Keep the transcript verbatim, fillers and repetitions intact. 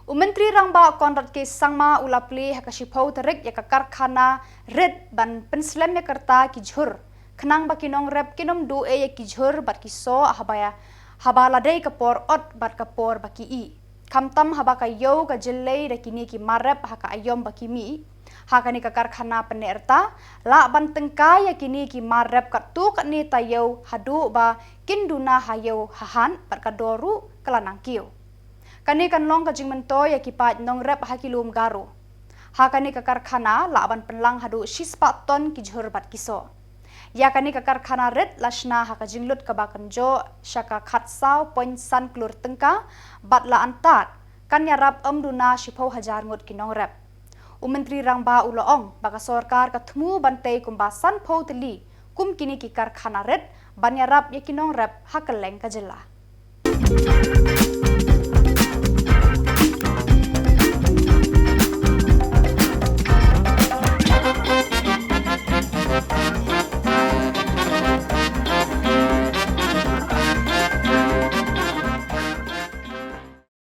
U Myntri Rangbah Conrad K Sangma u la plie ha ka shiphew tarik ïa ka karkhana rit ban pynslem ïa ka rta ki jhur, khnang ba ki nongrep kin ym duh ei ïa ki jhur bad ki soh haba ïa, haba la dei ka por ot bad ka por ba ki ih. Khamtam haba ka ïew ka jyllei da kine ki mar rep ha ka aïom ba ki mih. Ha kane ka karkhana pyneh rta, lah ban tyngkai ïa kine ki mar rep katto katne taïew haduh ba kin duna ha ïew ha hat bad ka dor ruh ka la nang kiew. Kane kan long ka jingmyntoi ïa ki paid nongrep ha ki lum Garo. Ha kane ka karkhana lah ban pynlang haduh shispah ton ki jhur bad ki soh. Ïa kane ka karkhana rit la shna ha ka jinglut kaba kynjoh sha ka khatsaw point san klur tyngka bad la antad kan ïarap ym duna shiphew hajar ngut ki nongrep. U Myntri Rangbah u la ong ba ka sorkar ka thmu ban tei kumba sanphew tylli kum kine ki karkhana rit ban ïarap ïa ki nongrep ha kylleng ka jylla.